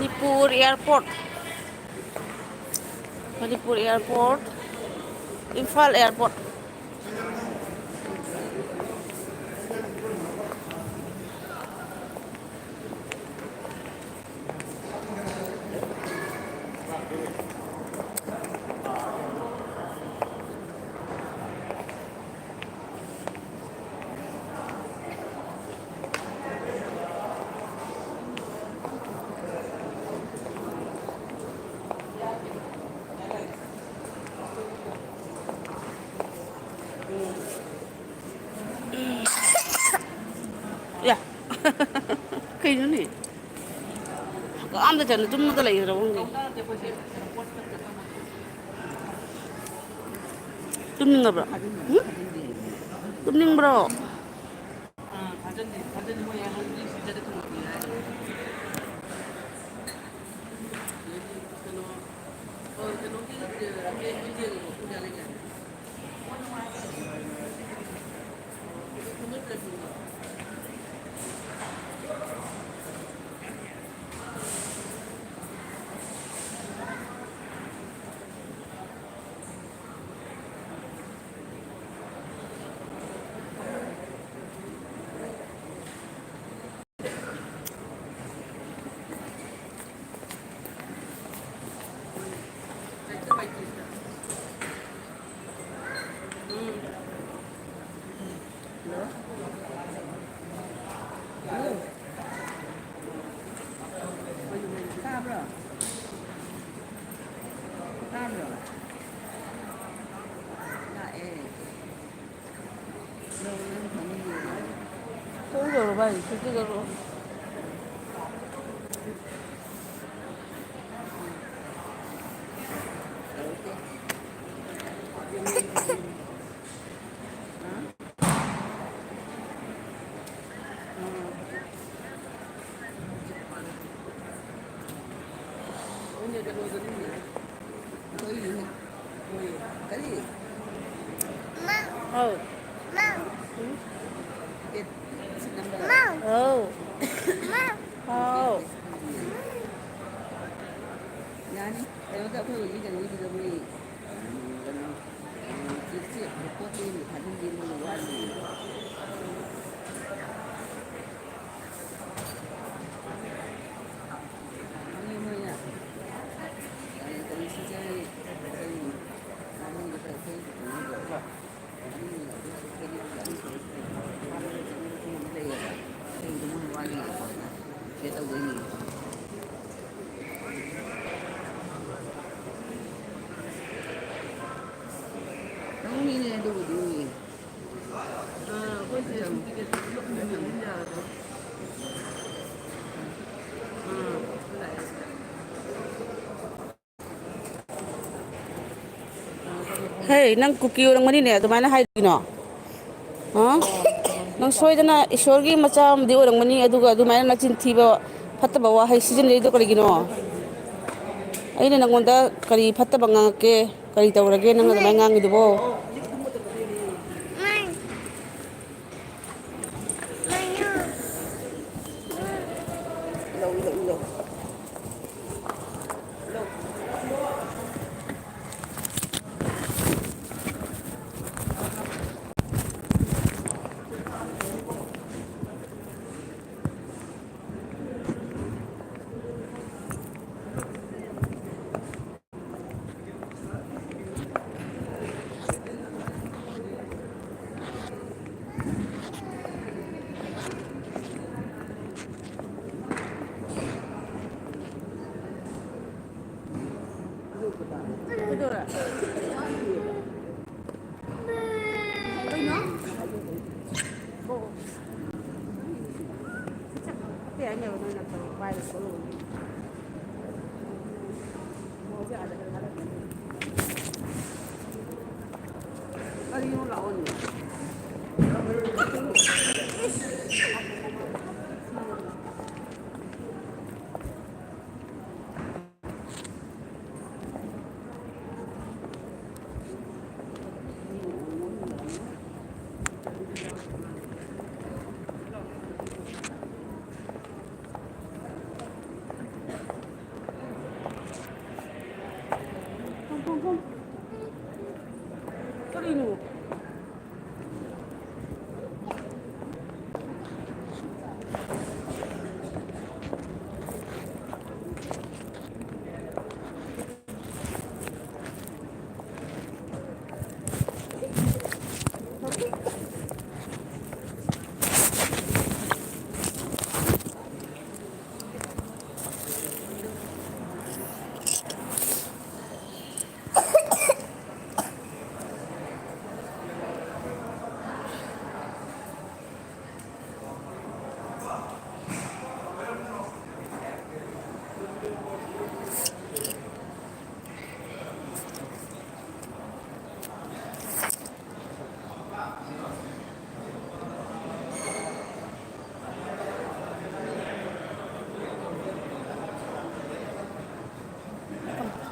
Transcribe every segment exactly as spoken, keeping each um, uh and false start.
Manipur airport, Manipur airport, Imphal airport꯫ ꯌꯥ꯫ ꯀꯩꯅꯣꯅꯦ? ꯀꯥꯝꯗ ꯆꯠꯅ ꯇꯨꯝꯃꯒ ꯂꯩꯈ꯭ꯔꯕ ꯈꯪꯗꯦ꯫ ꯇꯨꯝꯅꯤꯡꯉꯕ꯭ꯔꯣ? ꯎꯝ? ꯇꯨꯝꯅꯤꯡꯕ꯭ꯔꯣ? ꯇꯥꯕ꯭ꯔꯣ? ꯇꯥꯕ꯭ꯔꯣ? ꯂꯥꯛꯑꯦ꯫ ꯊꯣꯡ ꯌꯧꯔꯕ ꯍꯥꯏꯁꯦ? ꯁꯤꯗ ꯌꯧꯔꯛꯑꯣ꯫ ꯀꯔꯤ? ꯍꯥꯎ꯫ ꯎꯝ? ꯍꯥꯎ꯫ ꯍꯥꯎ꯫ ꯌꯥꯅꯤ꯫ ꯀꯩꯅꯣꯗ ꯑꯩꯈꯣꯏ ꯍꯧꯖꯤꯛ ꯀꯩꯅꯣꯒꯤꯗꯨꯗ ꯃꯣꯏ, ꯀꯩꯅꯣ, ꯆꯦꯛ ꯄꯣꯠ ꯆꯩ ꯑꯃ ꯊꯥꯖꯤꯟꯒꯦ ꯃꯣꯏ ꯋꯥꯠꯂꯤ꯫ ꯃꯣꯏ, ꯃꯣꯏꯅ, ꯀꯩꯅꯣ, ꯀꯩꯅꯣ, ꯁꯤ ꯆꯪꯉꯤ, ꯀꯩꯅꯣ, ꯃꯅꯨꯡꯗ ꯀꯩ ꯀꯩ ꯀꯩꯅꯣ ꯂꯩꯌꯦꯕ꯫ ꯑꯩꯗꯣ ꯃꯣꯏ ꯋꯥꯠꯂꯤ꯫ ꯁꯤꯗ ꯇꯧꯗꯣꯏꯅꯤ꯫ ꯅꯪꯅꯤꯅꯦ ꯑꯗꯨꯕꯨꯗꯤ꯫ ꯑꯥ, ꯑꯩꯈꯣꯏꯁꯦ ꯁꯨꯝ ꯇꯤꯀꯦꯠ ꯀꯛꯄ ꯌꯥꯔꯣꯏꯗ꯭ꯔꯣ? ꯑꯥ, ꯂꯥꯛꯑꯦ꯫ ꯍꯦ, ꯅꯪ ꯀꯨꯀꯤ ꯑꯣꯏꯔꯝꯒꯅꯤꯅꯦ, ꯑꯗꯨꯃꯥꯏꯅ ꯍꯥꯏꯗꯣꯏꯅꯣ? ꯍꯥ? ꯅꯪ ꯁꯣꯏꯗꯅ ꯏꯁꯣꯔꯒꯤ ꯃꯆꯥ ꯑꯃꯗꯤ ꯑꯣꯏꯔꯝꯒꯅꯤ, ꯑꯗꯨꯒ ꯑꯗꯨꯃꯥꯏꯅ ꯅꯆꯤꯟ ꯊꯤꯕ, ꯐꯠꯇꯕ ꯋꯥꯍꯩ ꯁꯤꯖꯤꯟꯅꯔꯤꯗꯣ ꯀꯔꯤꯒꯤꯅꯣ? ꯑꯩꯅ ꯅꯪꯉꯣꯟꯗ ꯀꯔꯤ ꯐꯠꯇꯕ ꯉꯥꯡꯉꯛꯀꯦ? ꯀꯔꯤ ꯇꯧꯔꯒꯦ ꯅꯪꯅ ꯑꯗꯨꯃꯥꯏꯅ ꯉꯥꯡꯉꯤꯗꯨꯕꯣ?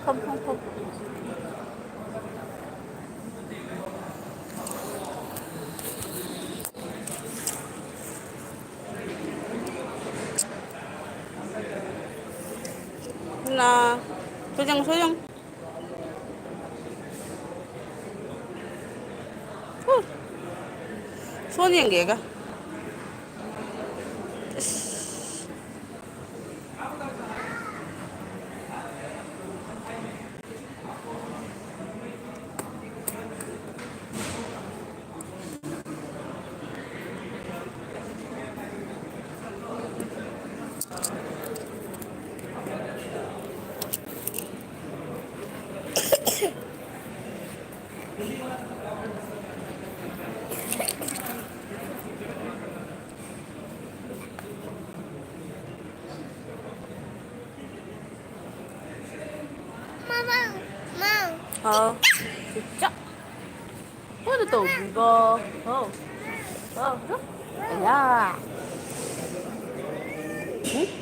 ꯐꯝ, ꯐꯝ, ꯐꯝ꯫ ꯅ, ꯁꯣꯏꯖꯪ, ꯁꯣꯏꯖꯪ꯫ ꯍꯨ꯫ ꯁꯣꯟ ꯌꯦꯡꯒꯦꯒ꯫ ꯏꯁ꯫ ꯃꯃꯥ, ꯃꯥ꯫ ꯍꯥꯎ꯫ ꯆꯥ꯫ ꯀꯣꯟꯅ ꯇꯧꯕꯤꯕꯣ꯫ ꯍꯥꯎ꯫ ꯍꯥꯎ꯫ ꯑꯌꯥ꯫ ꯎꯝ?